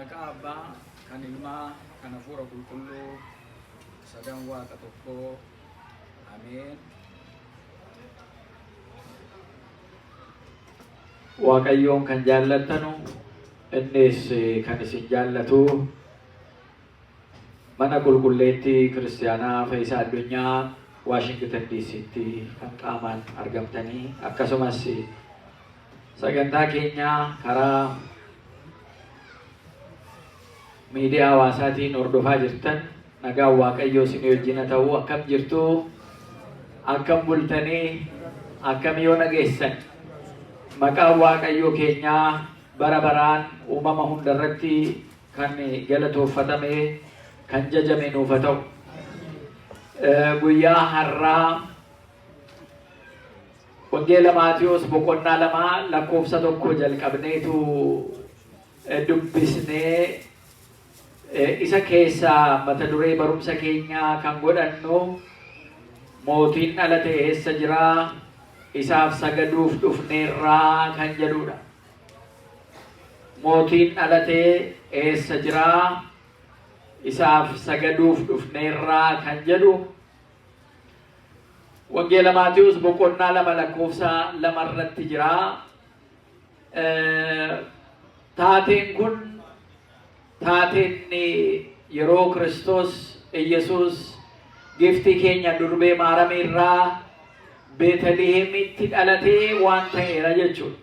Maqaa Abbaa, kan Ilmaa, kan Hafuura Qulqulluu, sadan Waaqa tokkoo. Ameen. Waaqayyoon kan jaallattanu, innis kan isin jaallatu, mana qulqulleettii kiristiyaanaa Fayyisaa Addunyaa Waashingtan DC'tti kan qaamaan argamtanii, akkasumas sagantaa keenya karaa miidiyaa hawaasaatiin hordofaa jirtan, nagaan Waaqayyoo isin wajjin haa ta'u. Akkam jirtu? Akkam bultanii? Akkam yoo nageessan? Maqaan Waaqayyoo keenyaa bara baraan uumama hundarratti kan galatooffatame, kan jajame nuuf haa ta'u. Guyyaa har'aa Wangeela Maatiyos boqonnaa 2 lakkoofsa 1 jalqabneetu dubbisnee, isa keessaa mata duree barumsa keenyaa kan godhannu "Mootiin dhalate eessa jiraa? Isaaf sagaduuf dhufneerraa" kan jedhudha. Mootiin dhalate eessa jiraa? Isaaf sagaduuf dhufneerraa kan jedhu Wangeela Maatiyus boqonnaa 2 lakkoofsa 2 irratti jira. Taateen kun taateen yeroo Kiristoos Iyyasuus giiftii keenya durbee Maaramii irraa Beetaliheemitti dhalatee waan ta'eera jechuudha.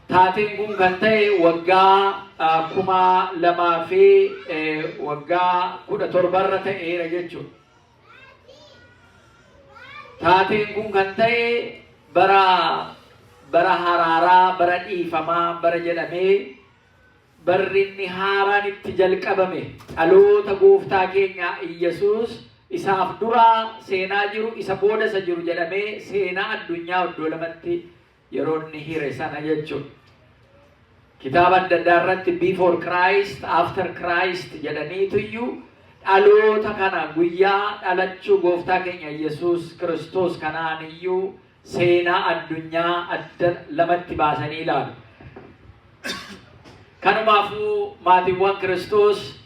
Taateen kun kan ta'e waggaa 2000 fi waggaa 17rra ta'eera jechuudha. Taateen kun kan ta'e bara haraaraa, bara dhiifamaa, bara jedhamee barri inni haaraan itti jalqabame, dhaloota gooftaa keenya Iyyasuus isaaf duraa seenaa jiru, isa booda isa jiru jedhamee seenaa addunyaa iddoo lamatti yeroo inni hire sana jechuudha. Kitaaba adda addaa irratti before Christ, after Christ jedhaniitu iyyuu dhaloota kana guyyaa dhalachuu gooftaa keenya Yesuus Kiristoos kanaan iyyuu seenaa addunyaa adda lamatti baasanii ilaalu. Kanumaafuu maatiiwwan Kiristoos,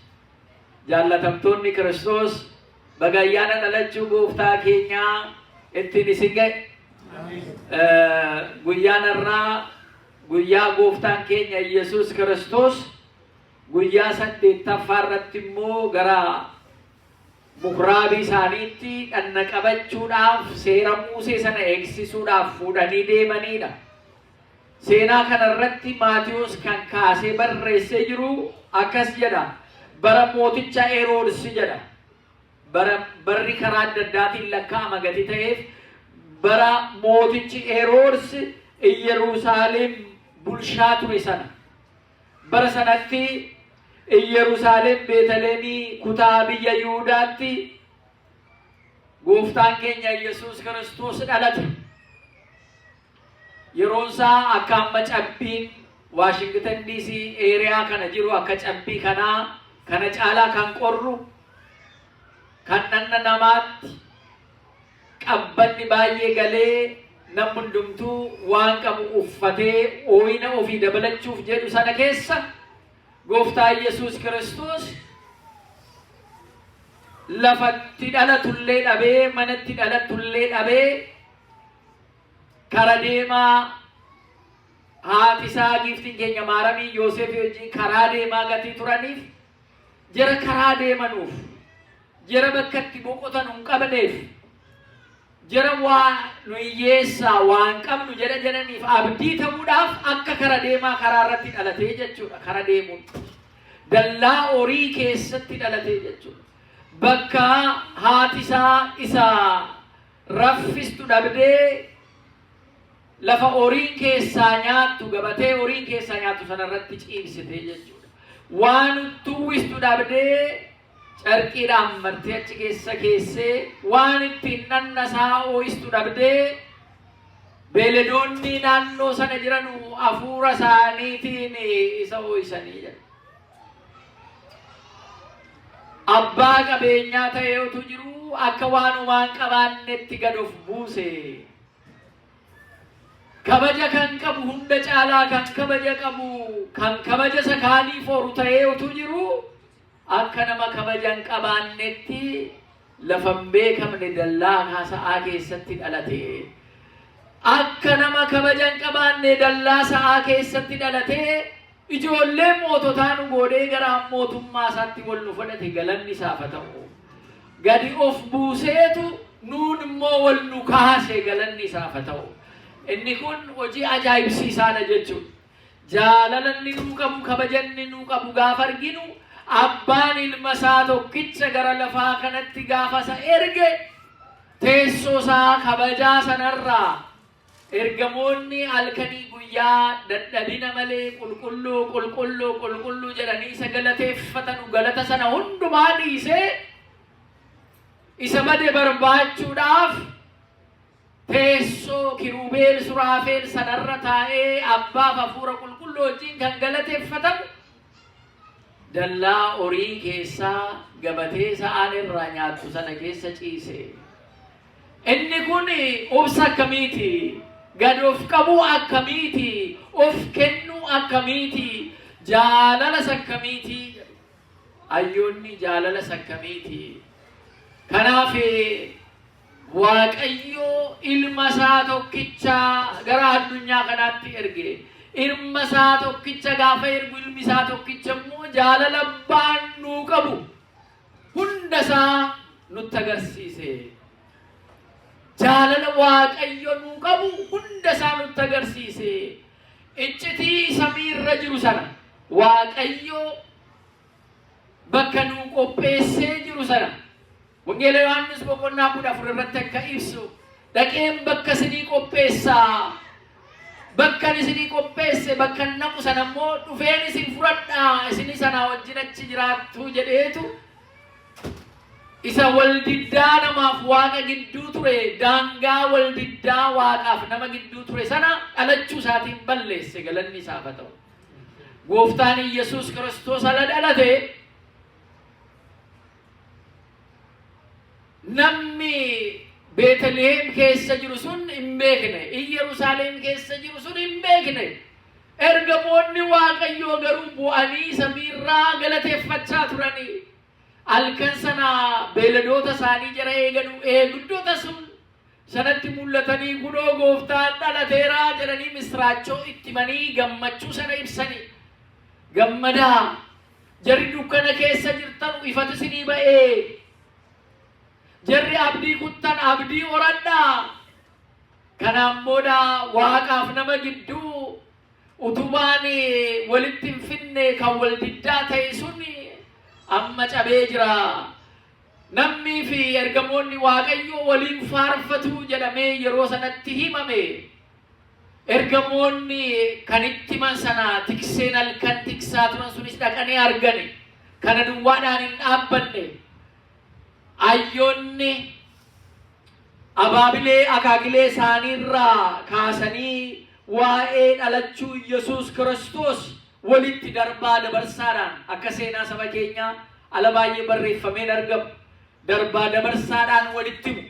jaallatamtoonni Kiristoos, baga ayyaana dhalachuu gooftaa keenyaa ittiin isin ga'e. Guyyaan har'aa guyyaa gooftaan keenya Yesuus Kiristoos guyyaa saddeettaffaa irratti immoo gara mukraabii isaaniitti dhanna qabachuudhaaf, seera Muusee sana eegsisuudhaaf fuudhanii deemanidha. Seenaa kana irratti Maatiyuus kan kaasee barreessee jiru akkas jedha. Bara mooticha Heroodis jedha. Bara barri karaa adda addaatiin lakkaa'ama gati ta'eef, bara mootichi Heroodis Iyyerusaalem bulchaa ture sana. Bara sanatti Iyyerusaalem Beetaleemii kutaa biyya Yihudaatti gooftaan keenya Yesuus Kiristoos dhalate. Yeroon isaa akka amma cabbiin Waashingtan DC area kana jiru, akka cabbii kanaa kana caalaa kan qorru, kan dhanna namaatti qabbanni baay'ee galee, namni hundumtuu waan qabu uffatee ooyina ofii dabalachuuf jedhu sana keessa gooftaa Yesuus Kiristoos lafatti dhalatullee dhabee, manatti dhalatullee dhabee, kara deemaa haati isaa giiftiin keenya Maaramii Yoosefii wajjin karaa deemaa gatii turaniif, jara karaa deemanuuf, jara bakka itti boqotan hin qabneef, jara waa nu hiyyeessaa waan qabnu jedha jedhaniif abdii ta'uudhaaf akka kara deemaa karaa irratti dhalatee jechuudha. Kara deemuun dallaa horii keessatti dhalatee jechuudha. Bakka haati isaa isa raffistu dhabdee, lafa horiin keessaa nyaattu, gabatee horiin keessaa nyaattu sanarratti ciibsitee jechuudha. Waan uwwistu dhabdee carqiidhaan martee achi keessa keessee, waan ittiin dhannasaa oo'istu dhabdee, beeledoonni naannoo sana jiran hafuura isaaniitiin isa oo'isanii jedha. Abbaa qabeenyaa ta'ee utuu jiruu akka waan homaa hin qabaannetti gad of buuse. Kabaja kan qabu hunda caalaa kan kabaja qabu kan kabaja isa kaanii fooru ta'ee utuu jiru akka nama kabaja hin qabaannetti lafa hin beekamne dallaa kaasa'aa keessatti dhalate. Akka nama kabaja hin qabaanne dallaa sa'aa keessatti dhalate ijoollee moototaa nu goodhee gara mootummaa isaatti wal nu fudhate galanni isaaf haa ta'u. Gadi of buuseetu nuun immoo wal nu kaase galanni isaaf haa ta'u. Inni kun hojii ajaa'ibsiisaadha jechuudha. Jaalala inni nuu qabu, kabaja inni nuu qabu gaafa arginu abbaan ilma isaa tokkicha gara lafaa kanatti gaafa isa erge teessoo isaa kabajaa sanarraa ergamoonni halkanii guyyaa dadhabina malee qulqulluu qulqulluu qulqulluu jedhanii isa galateeffatanu galata sana hundumaa dhiisee isa bade barbaachuudhaaf teessoo kiruubeel suraafeel sanarra taa'ee abbaaf hafuura qulqulluu wajjin kan galateeffatamu dallaa horii keessaa gabatee sa'aan irraa nyaattu sana keessa ciise. Inni kun obsa akkamiiti? Gad of qabuu akkamiiti? Of kennuu akkamiiti? Jaalalas akkamiiti? Hayyoonni jaalalas akkamiiti? Kanaaf Waaqayyo ilma isaa tokkicha gara addunyaa kanaatti erge. Ilma isaa tokkicha gaafa ergu ilmi isaa tokkicha immoo jaalala abbaan nuu qabu hunda isaa nutti agarsiise. Jaalala Waaqayyo nuu qabu hunda isaa nutti agarsiise. Iccitii samiirra jiru sana Waaqayyo bakka nuu qopheessee jiru sana Wangeela Yohaannis boqonnaa 14 irratti akka ibsu dhaqeen bakka isinii qopheessaa bakkan isinii qopheesse bakka naqu sana immoo dhufeen isin fudhadhaa isinii sanaa wajjin achi jiraattu jedheetu isa waldiddaa namaaf waaqa gidduu ture daangaa waldiddaa waaqaaf nama gidduu ture sana dhalachuu isaatiin balleesse galanni isaaf haa ta'u. Gooftaan Iyyasuus Kiristoos ala dhalate namni Beeteliheem keessa jiru sun hin beekne, Iyyerusaalem keessa jiru sun hin beekne. Ergamoonni Waaqayyoo garuu bu'anii samiirraa galateeffachaa turanii. Halkan sana beeladoota isaanii jara eeganu eegdota sun sanatti mul'atanii kunoo gooftaan dhalateeraa jedhanii misraachoo itti himanii gammachuu sana ibsanii. Gammadaa jarri dukkana keessa jirtan ifatu isinii ba'ee. Jarri abdii kuttan abdii horadhaa. Kanaan booda waaqaaf nama gidduu utubaan walitti hin finne kan wal diddaa ta'e sun amma cabee jira. Namni fi ergamoonni Waaqayyoo waliin faarfatu jedhamee yeroo sanatti himame. Ergamoonni kan itti himan sana tikseen halkan tiksaa turan sunis dhaqanii argani. Kana duwwaadhaan hin dhaabbanne. Hayyoonni abaabilee akaakilee isaaniirraa kaasanii waa'ee dhalachuu Yesuus Kiristoos walitti darbaa dabarsaadhaan akka seenaa saba keenyaa ala baay'ee barreeffameen argamu. Darbaa dabarsaadhaan walitti himu.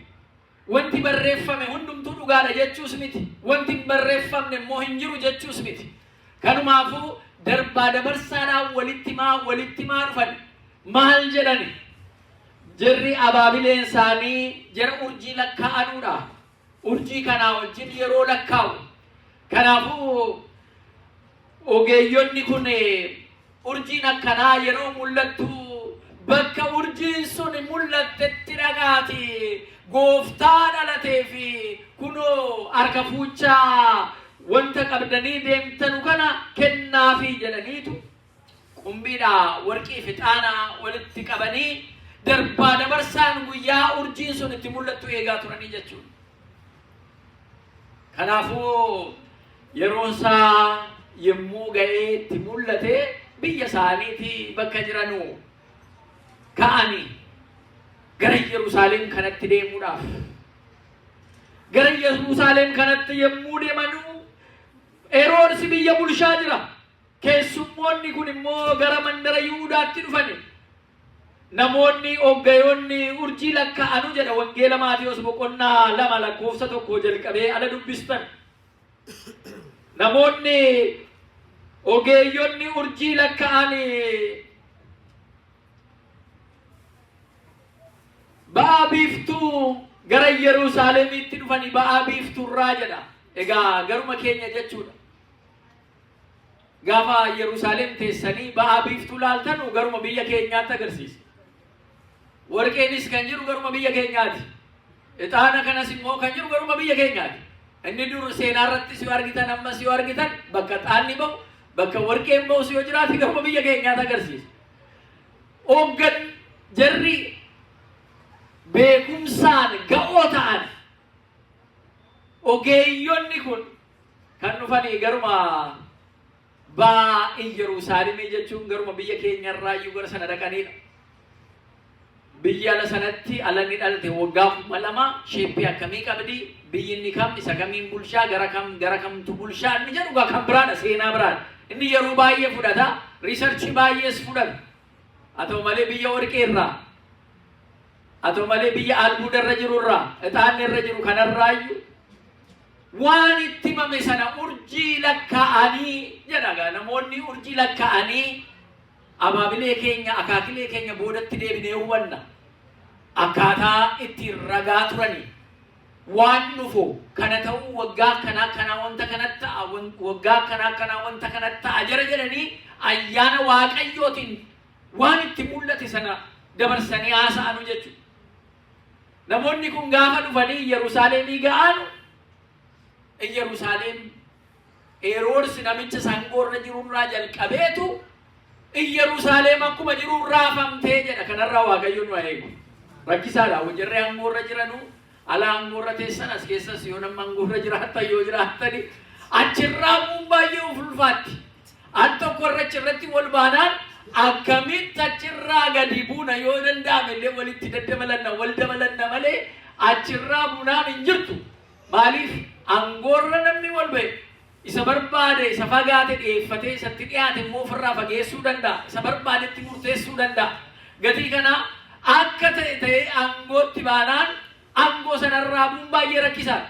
Wanti barreeffame hundumtuu dhugaadha jechuus miti. Wanti hin barreeffamne immoo hin jiru jechuus miti. Kanumaafuu darbaa dabarsaadhaan walitti himaa walitti himaa dhufan. Maal jedhani? Jarri abaabileen isaanii jara urjii lakkaa'anuudha. Urjii kanaa wajjin yeroo lakkaa'u. Kanaafuu ogeeyyonni kun urjiin akkanaa yeroo mul'attu bakka urjiin sun mul'attetti dhaqaati gooftaa dhalatee fi kunoo harka fuuchaa wanta qabdanii deemtanu kana kennaafii jedhaniitu qumbiidhaa warqii fi ixaanaa walitti qabanii darbaa dabarsaan guyyaa urjiin sun itti mul'attu eegaa turanii jechuudha. Kanaafuu yeroon isaa yommuu ga'ee itti mul'ate biyya isaaniitii bakka jiranu ka'anii gara Yerusaalem kanatti deemuudhaaf gara Yerusaalem kanatti yommuu deemanuu Heroodis biyya bulshaa jira. Keessummoonni kun immoo gara mandara Yihudaatti dhufani. Namoonni ooggayoonni urjii lakkaa'anu jedha Wangeela Maatiyos boqonnaa 2 lakkoofsa 1 jalqabee ala dubbistan. Namoonni ogeeyyonni urjii lakka'an ba'a biiftuu gara Yerusaalemitti dhufanii ba'a biiftuurraa jedha. Egaa garuma keenya jechuudha. Gaafa Yerusaalem teessanii ba'a biiftuu laaltanu garuma biyya keenyaatti agarsiisa. Warqeenis kan jiru garuma biyya keenyaati. Ixaana kanas immoo kan jiru garuma biyya keenyaati. Inni dur seenaa irrattis yoo argitan ammas yoo argitan bakka ixaanni ba'u bakka warqeen ba'us yoo jiraate garuma biyya keenyaatti agarsiisa. Hooggan jarri beekumsaan ga'oo ta'an ogeeyyonni kun kan dhufanii garuma ba'a Iyyerusaalemii jechuun garuma biyya keenyarraayyuu gara sana dhaqanidha. Biyyi ala sanatti alanni dhalate waggaa 2000 shape akkamii qabdi, biyyi inni kam isa kamiin bulchaa, gara kam gara kamtu bulchaa inni jedhu gaa kan biraadha, seenaa biraadha. Inni yeroo baay'ee fudhata, research baay'ees fudhata. Haa ta'u malee biyya warqee irraa, haa ta'u malee biyya albuuda irra jiru irraa, ixaanni irra jiru kanarraayyuu waan itti himame sana urjii lakkaa'anii jedha gaa namoonni urjii lakkaa'anii. Abaabilee keenya, akaakilee keenya boodatti deebinee hubanna. Akkaataa ittiin ragaa turanii waan dhufu kana ta'uu waggaa akkanaa akkanaa wanta kanatti ta'a, waggaa akkanaa akkanaa wanta kanatti ta'a jara jedhanii ayyaana Waaqayyootiin waan itti mul'ate sana dabarsanii haasa'anu jechuudha. Namoonni kun gaafa dhufanii Yerusaalemii ga'anu Yerusaalem Heroodis namicha sangoorra jirurraa jalqabeetu Iyyerusaaleem akkuma jiru raafamtee jedha. Kanarraa Waaqayyo nu haa eegu. Rakkisaadha. Jarri aangoorra jiranu ala aangoorra teessan as keessas yoo nama aangoorra jiraattan yoo jiraattani achirraa bu'uun baay'ee of ulfaatti. Al tokko irra achirratti wal baanaan akkamitti achirraa gadi buuna yoo danda'ame illee walitti daddabalanna wal dabalanna malee achirraa buunaan hin jirtu. Maaliif aangoorra namni wal ba'e isa barbaade isa fagaate dhiyeeffatee isatti dhiyaate immoo ofirraa fageessuu danda'a. Isa barbaadetti murteessuu danda'a. Gatii kana akka ta'e ta'ee aangootti baanaan aangoo sanarraa bu'uun baay'ee rakkisaadha.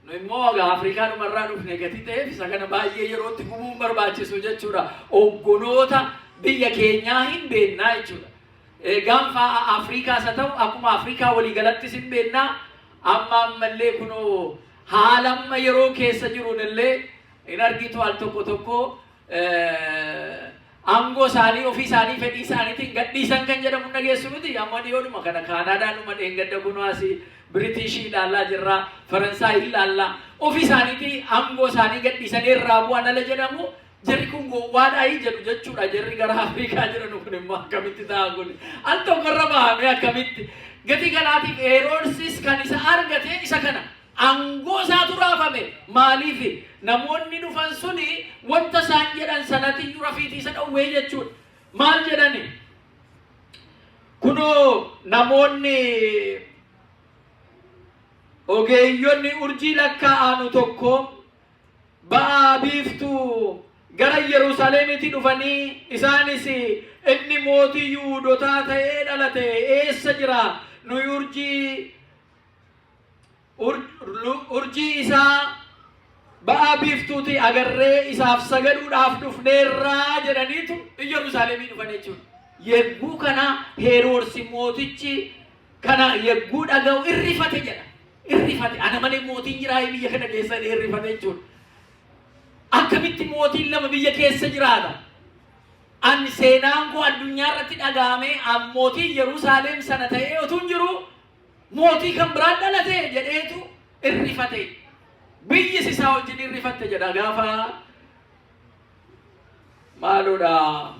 Nu immoo egaa Afrikaa dhumarraa dhufne gatii ta'eef isa kana baay'ee yerootti gubuun barbaachisu jechuudha. Oggoloota biyya keenyaa hin beennaa jechuudha. Gaanfa Afrikaas haa ta'u akkuma Afrikaa waliigalattis hin beennaa. Amma ammallee kunoo haala amma yeroo keessa jiruun illee hin argitu al tokko tokko aangoo isaanii ofii isaanii fedhii isaaniitiin gadhiisan kan jedhamu dhageessu miti. Amma dhiyoodhuma kana Kaanaadaadhuma dheengadda kunoo asii Biriitiishii ilaallaa jirra, Faransaay ilaallaa. Ofii isaaniitii aangoo isaanii gadhiisanii irraa bu'an ala jedhamu jarri kun gowwaadhaayi jedhu jechuudha. Jarri gara Afrikaa jiran kun immoo akkamitti ta'a kun? Al tokko irra bahamee akkamitti? Gatii kanaatiif Heroodsis kan isa argate isa kana. Aangoo isaatu raafame. Maaliif? Namoonni dhufan suni wanta isaan jedhan sanatti iyyuu rafiitii isa dhowwee jechuudha. Maal jedhani? Kunoo namoonni ogeeyyonni urjii lakkaa'anu tokko ba'a biiftuu gara Yerusaalemitti dhufanii isaanis inni mootii Yihuudotaa ta'ee dhalate eessa jira? Nuyi urjii isaa ba'a biiftuuti agarree isaaf sagaduudhaaf dhufneerraa jedhaniitu Yerusaalemii dhufan jechuudha. Yegguu kana Heroodsi mootichi kana yegguu dhaga'u irrifate jedha. Irrifate ana malee mootiin jiraa biyya kana keessa irrifate jechuudha. Akkamitti mootiin lama biyya keessa jiraata? Ani seenaan koo addunyaa irratti dhaga'amee an mootii Yerusaalem sana ta'ee utuu hin jiru mootii kan biraan dhalate jedheetu irrifate. Biyyis isaa wajjin irrifatte jedha gaafa maaloodha.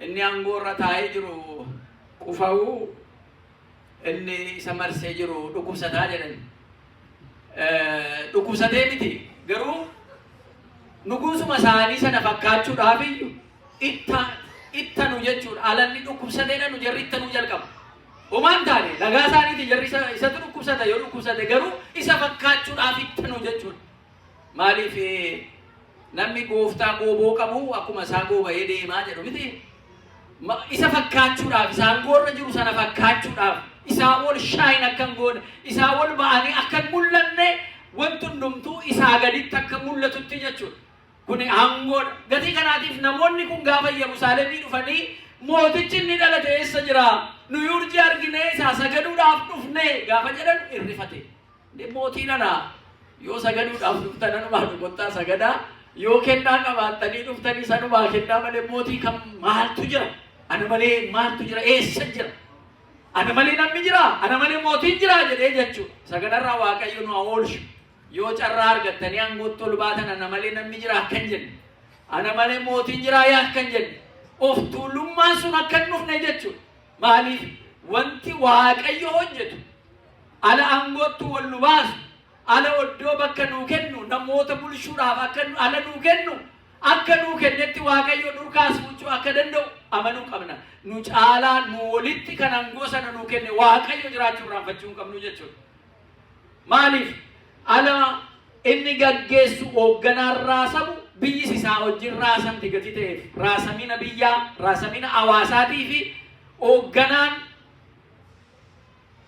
Inni aangoo irra taa'ee jiru qufa'uu inni isa marsee jiru dhukkubsataa jedhan. Dhukkubsatee miti garuu nuguusuma isaanii sana fakkaachuudhaaf iyyuu ittanu jechuudha. Alanni dhukkubsateedha nu jarri ittanuu jalqabu. Homaan taane nagaa isaaniiti jarri isatu dhukkubsata yoo dhukkubsate garuu isa fakkaachuudhaaf ittanu jechuudha. Maaliif namni gooftaa gooboo qabu akkuma isaa gooba'ee deemaa jedhu miti. Isa fakkaachuudhaaf isaan goorra jiru sana fakkaachuudhaaf isaa ol shine akka hin goone isaa ol ba'anii akka hin mul'anne Wanti hundumtuu isaa gaditti akka mul'atutti jechuudha. Kuni aangoodha. Gatii kanaatiif namoonni kun gaafa Yerusaalemii dhufanii, "Mootichi inni dhalate eessa jira? Nuyi urjii arginee isaa sagaduudhaaf dhufne," gaafa jedhan irrifate. Mootii nana yoo sagaduudhaaf dhuftan anumaa kottaa sagadaa, yoo kennaa qabaattanii dhuftanii sanumaa kennaa malee mootii kan maaltu jira? Ana malee maaltu jira? Eessa jira? Ana malee namni jira? Ana malee mootiin jira jedhee jechuudha. Saganarraa Waaqayyo nu haa oolchu. Yoo carraa argattanii aangootti ol baatan ana malee namni jira akka hin jenne. Ana malee mootiin jira yaa akka hin jenne. Of tuulummaan sun akka hin dhufne jechuudha. Maaliif? Wanti Waaqayyo hojjetu ala aangootti wal nu baasu, ala oddoo bakka nuu kennu, namoota bulchuudhaaf akka ala nuu kennu, akka nuu kennetti Waaqayyo nurkaas bulchuu akka danda'u amanuu qabna. Nu caalaa nu walitti kan aangoo sana nuu kenne Waaqayyo jiraachuu irraanfachuu hin qabnu jechuudha. Maaliif? Ala inni gaggeessu hoogganaan raasamu biyyis isaa wajjin raasamti gati ta'eef, raasamina biyyaa, raasamina hawaasaatii fi hoogganaan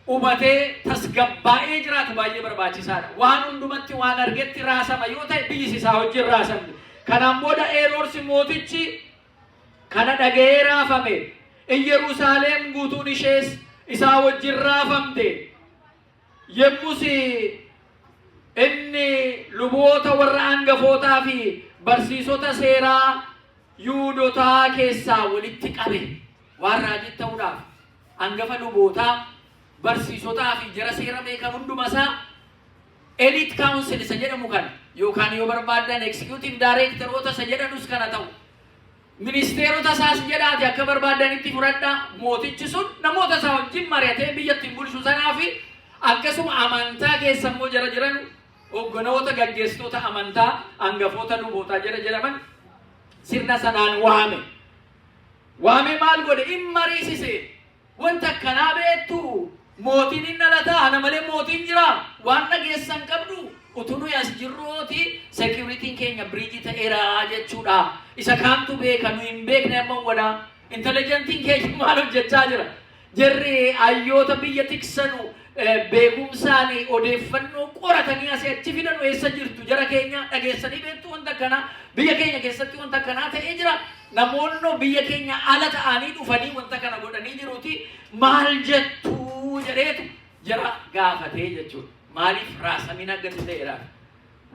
hubatee tasgabbaa'ee jiraatu baay'ee barbaachisaadha. Waan hundumatti waan argetti raasama yoo ta'e biyyis isaa wajjin raasamti. Kanaan booda Heroodsi mootichi kana dhaga'ee raafame. Iyyerusaalem guutuun ishees isaa wajjin raafamte. Yemmus inni luboota warra hangafootaa fi barsiisota seeraa Yihuudotaa keessaa walitti qabe, waan raajii ta'uudhaaf hangafa lubootaa, barsiisotaa fi jara seera beekan hundumasaa, elite council isa jedhamu kana, yookaan yoo barbaaddan executive directoroota isa jedhanus kana ta'u, ministeerota isaas jedhaati akka barbaadanitti fudhadhaa. Mootichi sun namoota isaa wajjin mari'atee biyya ittiin bulchu sanaa fi akkasuma amantaa keessa immoo jara jiran, hogganoota gaggeessitoota amantaa, hangafoota lubootaa jara jedhaman sirna sanaan waame. Waame maal godhe? In mariisise. Wanta akkanaa beektu? Mootiin hin dhalataa, ana malee mootiin jira? Waan dhageessan qabdu? Utuu nuyi as jirruuti securityn keenya breach ta'eera jechuudha. Isa kaantu beeka? Nu hin beekne. Amma wadhaa intelligencen keenya maal hojjechaa jira? Jarri hayyoota biyya tiksanu, beekumsaan odeeffannoo qoratanii asii achi fidanu eessa jirtu? Jara keenya, dhageessanii beektu? Wanta akkanaa biyya keenya keessatti wanta akkanaa ta'ee jira. Namoonni biyya keenya ala ta'anii dhufanii wanta kana godhanii jiruuti, maal jettu jedheetu jara gaafatee jechuudha. Maaliif? Raasamina gadi ta'eera.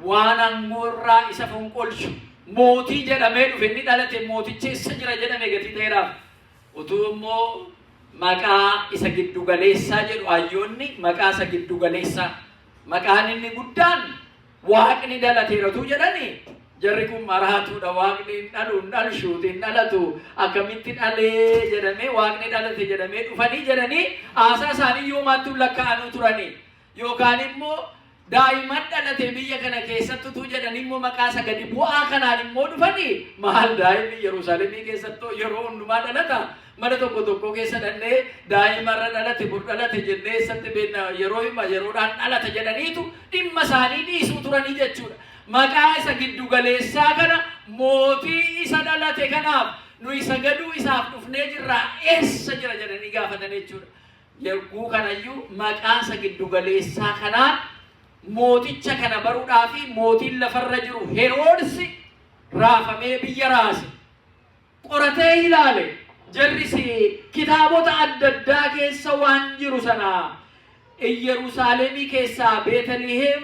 Waan aangoorraa isa fonqolchu, mootii jedhamee dhufe inni dhalate, mootichi eessa jira jedhame gatii ta'eeraaf. Utuu immoo maqaa isa giddugaleessaa jedhu hayyoonni, maqaa isa giddugaleessaa, maqaan inni guddaan Waaqni dhalateera utuu jedhani, jarri kun maraatuudha, waaqni hin dhalu, hin dhalshuuti, hin dhalatu, akkamitti dhalee jedhamee, waaqni dhalate jedhamee dhufanii jedhanii haasaa isaanii yoomaattuu lakkaa'anuu turanii. Yookaan immoo daa'imman dhalate biyya kana keessatti utuu jedhanii immoo maqaa isa gadi bu'aa kanaan immoo dhufanii, maal, daa'imni Yerusaalemii keessattuu yeroo hundumaa dhalata, mana tokko tokko keessa dhannee daa'imarra dhalate, bor dhalate jennee eessatti beekna, yeroo hima yeroodhaan dhalata jedhaniitu dhimma isaanii dhiisuu turanii jechuudha. Maqaa isa giddu galeessaa kana, mootii isa dhalate kanaaf nu sagaduu isaaf dhufnee jirraa, eessa jira jedhanii gaafatan jechuudha. Yerguu kanayyuu maqaa isa giddu galeessaa kanaan mooticha kana baruudhaa fi mootiin lafarra jiru Heroodsi raafamee biyya raase. Qoratee ilaale. Jarris kitaabota adda addaa keessa waan jiru sana, Iyyerusaalemii keessaa Beetaliheem,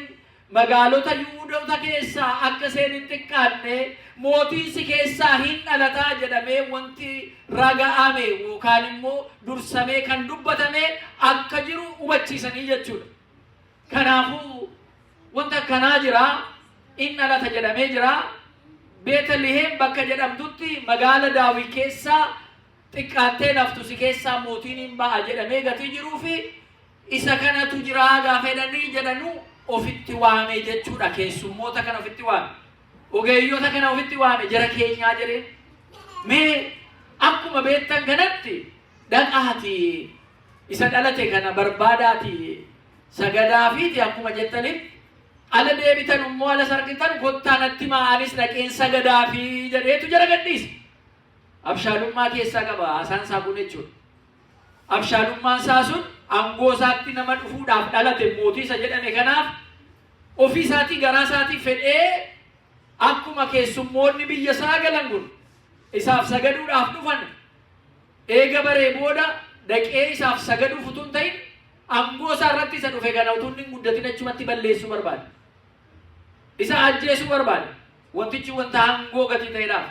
magaalota Yihuudoota keessaa akka isheen hin xiqqaanne, mootiin si keessaa hin dhalataa jedhamee wanti raga'ame yookaan immoo dursamee kan dubbatame akka jiru hubachiisanii jechuudha. Kanaafuu wanta akkanaa jira, in dhalata jedhamee jira. Beetaliheem bakka jedhamtutti, magaala Daawit keessaa xiqqaattee naftu, si keessaa mootiin hin ba'a jedhamee gatii jiruu fi isa kanatu jira gaafa jedhanii jedhanu ofitti waame jechuudha. Keessummoota kana ofitti waame. Ogeeyyota kana ofitti waame, jara keenyaa jedhee. Mee akkuma beektan kanatti dhaqaati isa dhalate kana barbaadaati sagadaafiiti, akkuma jettanitti ala deebitan immoo ala sargitan kottaa natti himaa, anis dhaqeen sagadaafii jedheetu jara gadhiise. Abshaalummaa keessaa qaba haasaan isaa kun jechuudha. Abshaalummaan isaa sun aangoo isaatti nama dhufuudhaaf dhalate mootii isa jedhame kanaaf Ofii isaatii garaa isaatii fedhee akkuma keessummoonni biyya isaa galan kun isaaf sagaduudhaaf dhufan eega baree booda dhaqee isaaf sagaduuf utuu hin ta'in aangoo isaa irratti isa dhufe kana utuu inni hin guddatin achumatti balleessuu barbaade. Isa ajjeesuu barbaade. Wantichi wanta aangoo gatii ta'edhaaf.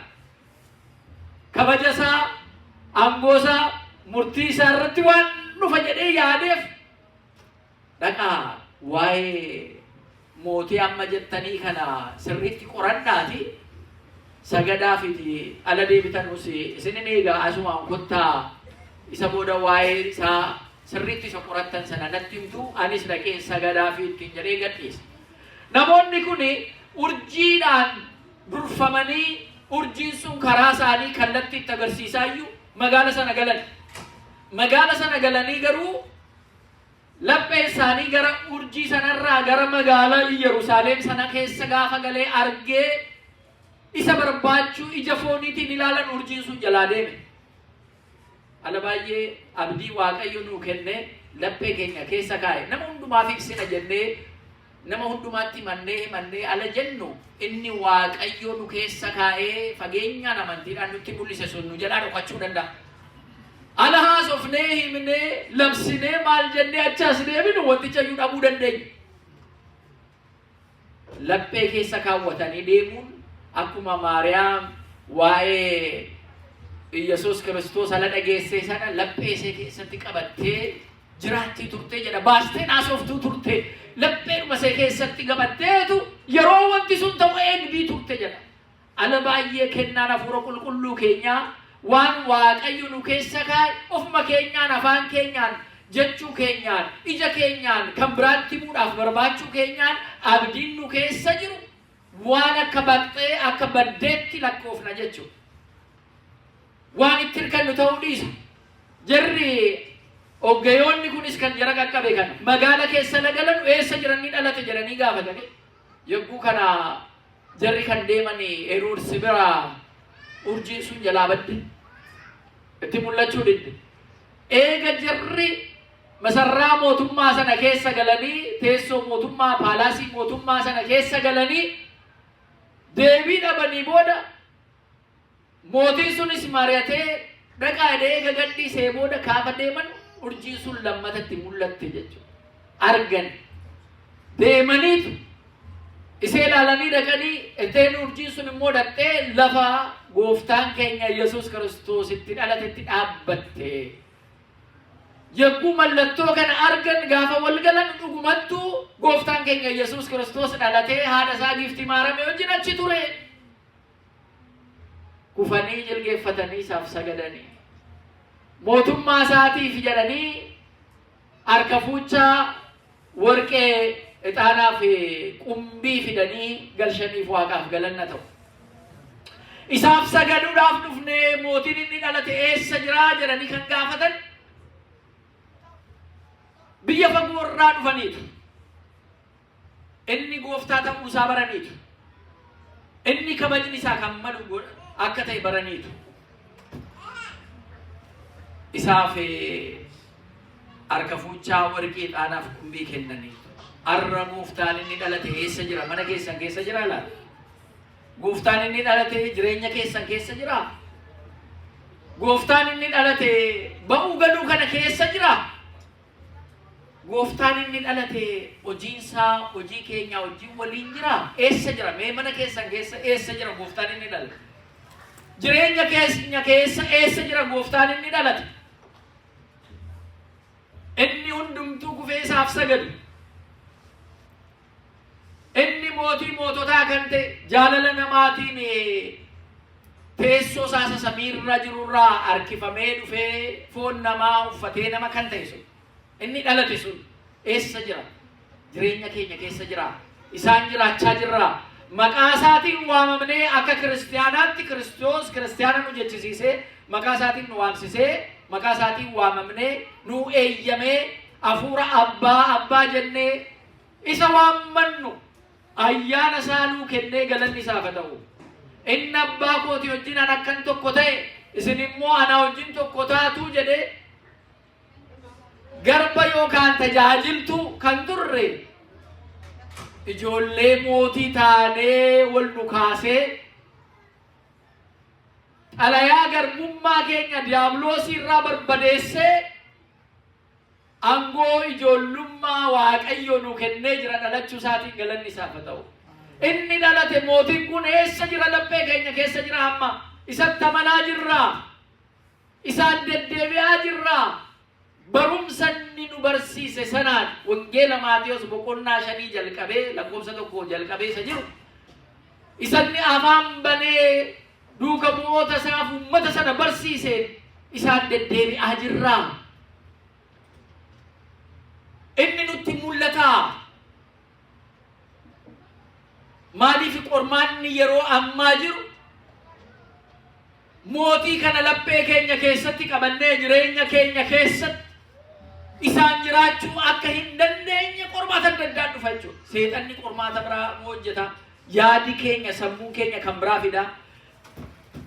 Kabaja isaa, aangoo isaa, murtii isaa irratti waan dhufa jedhee yaadeef dhaqaa waa'ee mootii amma jettanii kana sirriitti qoradhaati sagadaa fi ala deebitanus isinin eegaa asumaan kottaa isa booda waa'ee isaa sirriitti isa qorattan sana natti himtu anis dhaqee sagadaa fi ittiin jedhee gadhiisa. Namoonni kun urjiidhaan durfamanii urjiin sun karaa isaanii kallattii itti agarsiisaa iyyuu magaala sana galan. Magaala sana galanii garuu lapheen isaanii gara urjii sanarraa gara magaalaa Yerusaalem sana keessa gaafa galee argee isa barbaachuu ija fooniitiin ilaalan urjiin sun jalaa deeme. Ala baay'ee abdii Waaqayyo nuu kenne laphee keenya keessa kaa'e nama hundumaaf ibsina jennee nama hundumaatti himannee himannee ala jennu inni Waaqayyo nu keessa kaa'ee fageenyaan amantiidhaan nutti mul'ise sun nu jalaa dhokachuu danda'a. Ala haasofnee himnee labsinee maal jennee achaas deebinu wanticha iyyuu dhabuu dandeenya. Laphee keessa kaawwatanii deemuun akkuma Maariyaam waa'ee Iyyasuus Kiristoos ala dhageessee sana laphee ishee keessatti qabattee jiraattii turtee jedha. Baastee haasoftuu turte. Lapheedhuma ishee keessatti qabatteetu yeroo wanti sun ta'u eegdii turte jedha. Ala baay'ee kennaan hafuura qulqulluu keenyaa waan Waaqayyo nu keessa kaa'e ofuma keenyaan afaan keenyaan jechuu keenyaan ija keenyaan kan biraatti himuudhaaf barbaachuu keenyaan abdiin nu keessa jiru waan akka baqxee akka baddeetti lakkoofna jechuudha. Waan itti hirkannu ta'uu dhiisa. Jarri oggeyoonni kunis kan jara qaqqabe kana magaala keessa lagalan eessa jiran ni dhalate jedhanii gaafatanii yogguu kana jarri kan deeman Heroodsi bira urjiin sun jalaa badde. Itti mul'achuu didde. Eega jarri masarraa mootummaa sana keessa galanii teessoo mootummaa paalaasii mootummaa sana keessa galanii deebii dhabanii booda mootiin sunis mari'atee dhaqaa jedhee eega gadhiisee booda kaafa deeman urjiin sun lammatatti mul'atte jechuudha. Argan deemaniitu isee ilaalanii dhaqanii itteen urjiin sun immoo dhaqxee lafa gooftaan keenya Yesuus Kiristoos itti dhalatetti dhaabbatte. Yogguu mallattoo kana argan gaafa wal galan dhugumattuu gooftaan keenya Yesuus Kiristoos dhalatee haadha isaa giiftii Maaramee wajjin achi ture. Kufanii jilgeeffatanii isaaf sagadanii. Mootummaa isaatiif jedhanii harka fuuchaa warqee ixaanaa fi qumbii fidanii galshaniif waaqaaf galanna ta'u. Isaaf sagaduudhaaf dhufnee mootiin inni dhalate eessa jiraa jedhanii kan gaafatan biyya fagoo irraa dhufaniitu. Inni gooftaa ta'uu isaa baraniitu. Inni kabajni isaa kan malu akka ta'e baraniitu. Isaaf harka fuuchaa warqii ixaanaaf qumbii kennaniitu. Arra gooftaan inni dhalate eessa jira? Mana keessan keessa jira laata? Gooftaan inni dhalate jireenya keessan keessa jira? Gooftaan inni dhalate ba'uu galuu kana keessa jira? Gooftaan inni dhalate hojiinsaa hojii keenya wajjin waliin jira? Eessa jira? Mee mana keessan keessa eessa jira gooftaan inni dhalate? Jireenya keenya keessa eessa jira gooftaan inni dhalate? Inni hundumtuu kufee isaaf sagadu. Inni mootii moototaa kan ta'e jaalala namaatiin teessoo isaa isa samiirra jirurraa harkifamee dhufee foon namaa uffatee nama kan ta'e sun inni dhalate sun eessa jira? Jireenya keenya keessa jira. Isaan jiraachaa jirra. Maqaa isaatiin waamamnee akka kiristiyaanaatti Kiristoos kiristiyaana nu jechisiisee maqaa isaatiin nu waamsisee maqaa isaatiin waamamnee nu eeyyamee hafuura abbaa abbaa jennee isa waammannu ayyaana isaa nuu kennee galanni isaaf haa ta'u. Inni abbaa kooti wajjin an akkan tokko ta'e isin immoo ana wajjin tokko taatuu jedhee garba yookaan tajaajiltuu kan turre Ijoollee mootii taanee wal nu kaasee xalayaa garbummaa keenya diiyaabiloosii irraa barbadeessee aangoo ijoollummaa Waaqayyo nu kennee jira dhalachuu isaatiin galanni isaaf haa ta'u. Inni dhalate mootiin kun eessa jira? Laphee keenya keessa jira hamma. Isatti amanaa jirra. Isaan deddeebi'aa jirra. Barumsa inni nu barsiise sanaan Wangeela Maatiyos boqonnaa 5 jalqabee lakkoofsa 1 jalqabee isa jiru. Isanni afaan banee duuka bu'oota isaaf uummata sana barsiiseen isaan deddeebi'aa jirra. Inni nutti mul'ata. Maaliif qormaanni yeroo ammaa jiru mootii kana laphee keenya keessatti qabannee jireenya keenya keessatti isaan jiraachuu akka hin dandeenye qormaata adda addaa dhufa jechuudha. Seexanni qormaata biraa hojjeta. Yaadi keenya sammuun keenya kan biraa fida.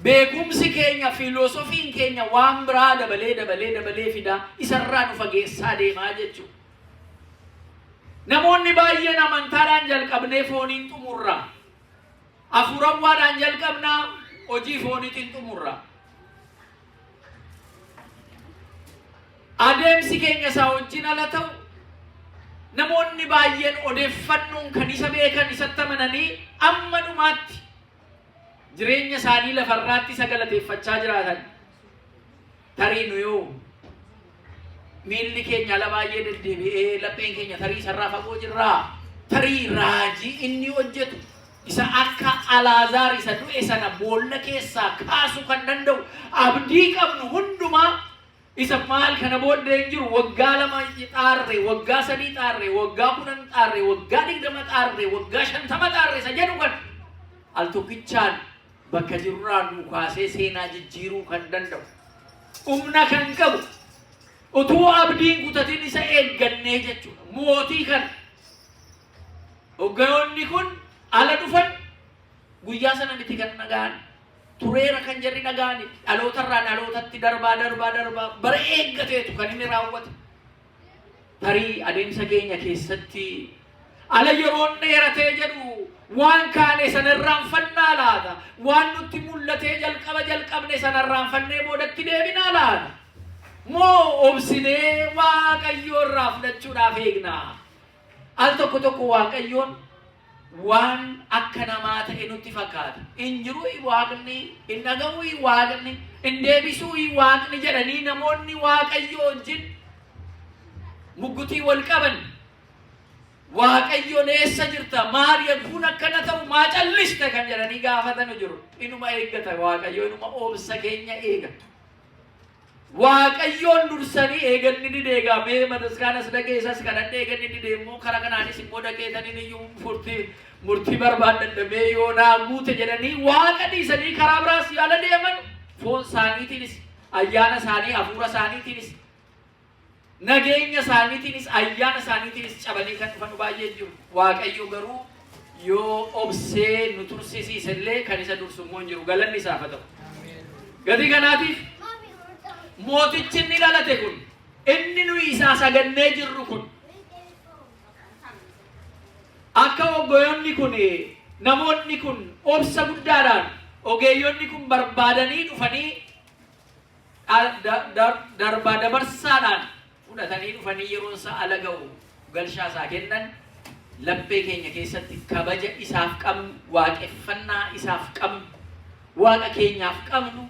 Beekumsi keenya fiiloosofiin keenya waan biraa dabalee dabalee dabalee fida. Isarraa nu fageessaa deemaa jechuudha. Namoonni baay'een amantaadhaan jalqabnee fooniin xumurra. Hafuurawwaadhaan jalqabnaa hojii fooniitiin xumurra. Adeemsi keenya isaa wajjin ala ta'u namoonni baay'een odeeffannoon kan isa beekan isatti amananii amma dhumaatti jireenya isaanii lafarraatti isa galateeffachaa jiraatan. Tarii nu yoo miilli keenya ala baay'ee deddeebi'ee lapheen keenya tarii isarraa fagoo jirraa. Tarii raajii inni hojjetu isa akka Alaazaar isa du'e sana boolla keessaa kaasuu kan danda'u abdii qabnu hundumaa isa maal kana booddee hin jiru waggaa 2 xaarre, waggaa 3 xaarre, waggaa 10 xaarre, waggaa 20 xaarre, waggaa 50 xaarre isa jedhu kan al tokkichaan bakka jirurraa nu kaasee seenaa jijjiiruu kan danda'u humna kan qabu utuu abdiin kutatin isa eeggannee jechuudha. Mootii kana hoggantoonni kun ala dhufan guyyaa sana miti kan dhaga'an. Tureera kan jarri dhaga'ani dhalootarraa dhalootatti darbaa darbaa darbaa bara eeggateetu kan inni raawwate. Tarii adeemsa keenya keessatti ala yeroon dheeratee jedhu waan kaane sanarraanfannaa laata? Waan nutti mul'atee jalqaba jalqabne sanarraanfannee boodatti deebinaa laata? Moo obsinee Waaqayyoo irraa fudhachuudhaaf eegnaa? Al tokko tokko Waaqayyoon waan akka namaa ta'e nutti fakkaata. Hin jiru Waaqni, hin dhaga'u Waaqni, hin deebisuu Waaqni jedhanii namoonni Waaqayyoo wajjin muggutii wal qaban. Waaqayyoon eessa jirta? Maal kun akkana ta'u maa calliste kan jedhanii gaafatanu jiru. Inuma eeggata Waaqayyo, inuma obsa keenya eega. Waaqayyoon dursanii eeganni dide egaa mee mataskaanas dhaqee isas kadhadhe eeganni dide immoo kara kanaanis immoo dhaqeetaniin iyyuu murtii barbaadadha mee yoo naa guute jedhanii Waaqa dhiisanii karaa biraas yaala deeman foon isaaniitiinis ayyaana isaanii hafuura isaaniitiinis nageenya isaaniitiinis ayyaana isaaniitiinis cabanii kan dhufan baay'ee jiru. Waaqayyo garuu yoo obsee nu tursisiise illee kan isa dursu immoo hin jiru. Galanni isaaf haa ta'u. Gatii kanaatiif mootichi inni dhalate kun inni nuyi isaa sagannee jirru kun akka hoggoyonni kun namoonni kun obsa guddaadhaan ogeeyyonni kun barbaadanii dhufanii darbaa dabarsaadhaan fudhatanii dhufanii yeroon isaa ala ga'u galshaa isaa kennan laphee keenya keessatti kabaja isaaf qabnu, waaqeffannaa isaaf qabnu, Waaqa keenyaaf qabnu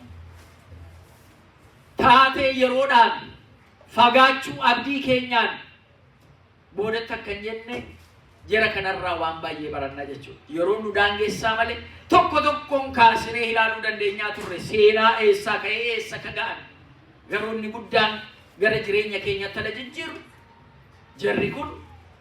taatee yeroodhaan fagaachuu abdii keenyaan boodatti akka hin jenne jara kanarraa waan baay'ee barannaa jechuudha. Yeroo nu daangessaa malee tokko tokkoon kaasnee ilaaluu dandeenyaa turre seenaa eessaa ka'ee eessa akka ga'an. Garuu inni guddaan gara jireenya keenyatti ala jijjiiru jarri kun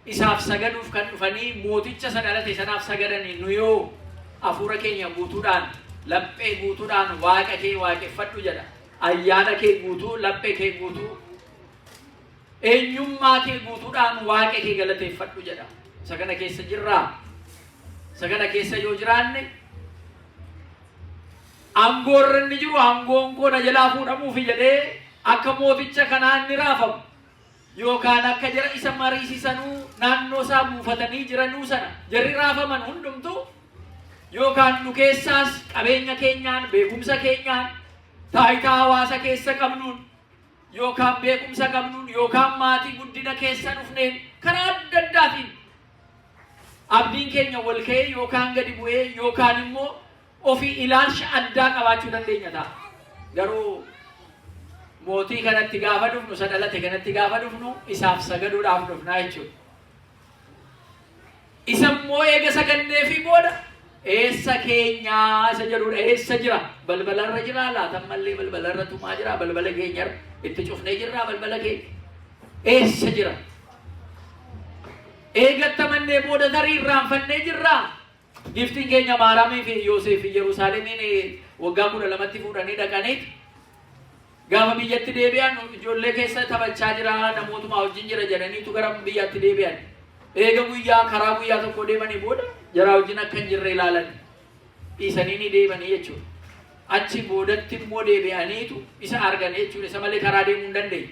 isaaf sagaduuf kan dhufanii mooticha isa dhalate sanaaf sagadanii nu yoo hafuura keenya guutuudhaan laphee guutuudhaan Waaqa kee waaqeffadhu jedha. Ayyaana kee guutuu, laphee kee guutuu, eenyummaa kee guutuudhaan Waaqa kee galateeffadhu jedha. Isa kana keessa jirraa? Isa kana keessa yoo jiraanne aangoorra inni jiru aangoon koo na jalaa fuudhamuufi jedhee akka mooticha kanaa inni raafamu. Yookaan akka jara isa mariisisanuu naannoo isaa buufatanii jiranuu sana jarri raafaman hundumtuu, yookaan nu keessaas qabeenya keenyaan, beekumsa keenyaan, taayitaa hawaasa keessa qabnuun, yookaan beekumsa qabnuun, yookaan maatii guddina keessa dhufneen, karaa adda addaatiin abdiin keenya wal ka'ee yookaan gadi bu'ee yookaan immoo ofii ilaalcha addaa qabaachuu dandeenya ta'a. Garuu mootii kanatti gaafa dhufnu, isa dhalate kanatti gaafa dhufnu, isaaf sagaduudhaaf dhufnaa jechuudha. Isa immoo eega sagannee fi booda eessa keenyaa isa jedhudha. Eessa jira? Balbalarra jira laata? Mallee balbalarra tumaa jira? Balbala keenya itti cufnee jirra balbala keenya. Eessa jira? Eegattamannee booda tarii irraanfannee jirraa? Giftiin keenya Maaramii fi Yoosef Yerusaalemiin waggaa 12tti fuudhanii dhaqaniit gaafa biyyatti deebi'an, ijoollee keessa taphachaa jira, namootuma wajjin jira jedhaniitu gara biyyaatti deebi'an. Eega guyyaa karaa guyyaa tokko deemanii booda jaraa wajjin akka hin jirre ilaalan, dhiisanii ni deemanii jechuudha. Achi boodatti immoo deebi'aniitu isa argan jechuudha. Isa malee karaa deemuu hin dandeenye.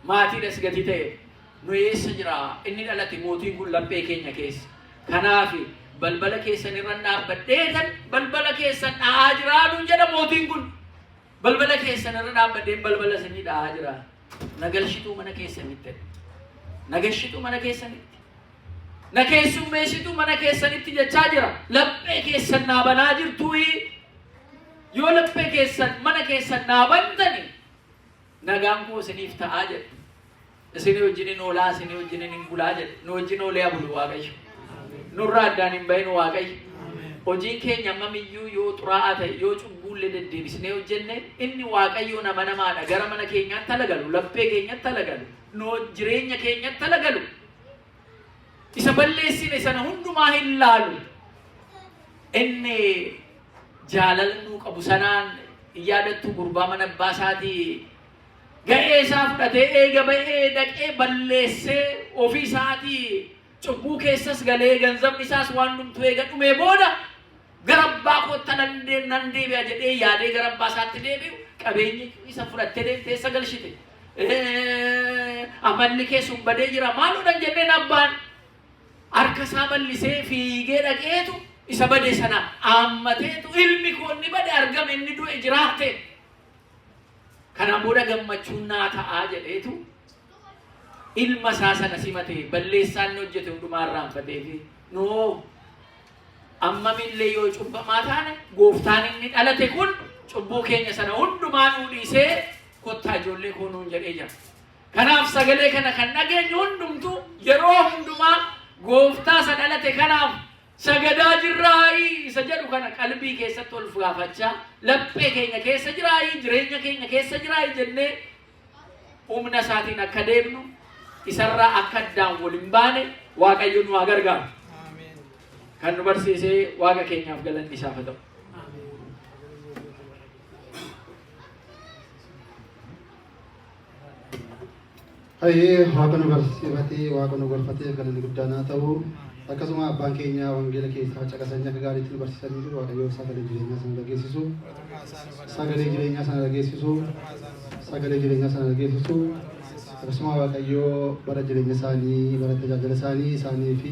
Maatiidhas gatii ta'e. Nu eessa jira inni dhalate mootiin kun? Laphee keenya keessa. Kanaaf balbala keessan irra dhaabbadheetan balbala keessan dha'aa jiraa nuun jedha mootiin kun. Balbala keessan irra dhaabbadheen balbala isinii dha'aa jira. Na galchituu mana keessanitti. Na galchituu mana keessanitti. Na keessummeessituu mana keessanitti jechaa jira. Laphee keessan naa banaa jirtuuyi. Yoo laphee keessan, mana keessan naa bantani, nagaan koo isiniif ta'aa jedha. Isinii wajjinin oolaa, isinii wajjinin hin bulaa jedhe. Nu wajjin oolee haa bulu Waaqayyo. Nurraa addaan hin bahin Waaqayyo. Hojiin keenya ammamiyyuu yoo xuraa'aa ta'e, yoo cubbuullee deddeebisnee hojjenne, inni Waaqayyoon amanamaadha. Gara mana keenyaatti halagalu, laphee keenyatti halagalu, nu jireenya keenyatti halagalu. Isa balleessine sana hundumaa hin laalu. Inni jaalala nuu qabu sanaan, yaadattu, gurbaa mana abbaa isaatii ga'ee isaa fudhatee eega ba'ee dhaqee balleessee, ofii isaatii cubbuu keessas galee, ganzabni isaas waan dhumtu eega dhumee booda, gara abbaa kootta nan deebi'a jedhee yaadee gara abbaa isaatti deebi'u, qabeenyi isa fudhattee deemtee isa galchite. Amalli kee sun badee jira, maalodhan jenneen, abbaan harka isaa bal'isee fiigee dhaqeetu isa bade sana aammateetu, ilmi koo inni bade argame, inni du'e jiraate. Kanaan booda gammachuun naa ta'aa jedheetu ilma isaa sana simate, balleessaa inni hojjete hundumaa irraanfatee. Fi noo ammamillee yoo cubbamaa taane, gooftaan inni dhalate kun cubbuu keenya sana hundumaa nuu dhiisee, kottaa ijoollee koo nuun jedhee jira. Kanaaf sagalee kana kan dhageenyu hundumtuu yeroo hundumaa gooftaa isa dhalate kanaaf sagadaa jirraayii isa jedhu kana qalbii keessatti ol gaafachaa, laphee keenya keessa jiraayii, jireenya keenya keessa jiraayii jennee, humna isaatiin akka deemnu, isarraa akka addaan wal hin baane Waaqayyo nu haa gargaaru. Kan nu barsiisee Waaqa keenyaaf galanni isaaf haa ta'u. Hayyee, Waaqa nu barsiifatee, Waaqa nu gorfatee galanni guddaan haa ta'u. Akkasuma abbaan keenya wangeela keessaa caqasanii akka gaariitti nu barsiisanii jiru. Waaqayyo sagalee jireenyaa sana dhageessisu. Sagalee jireenyaa sana dhageessisu. Sagalee jireenyaa sana dhageessisu. Akkasuma Waaqayyo bara jireenya isaanii, bara tajaajila isaanii isaanii fi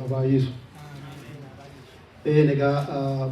haa baay'isu. Egaa.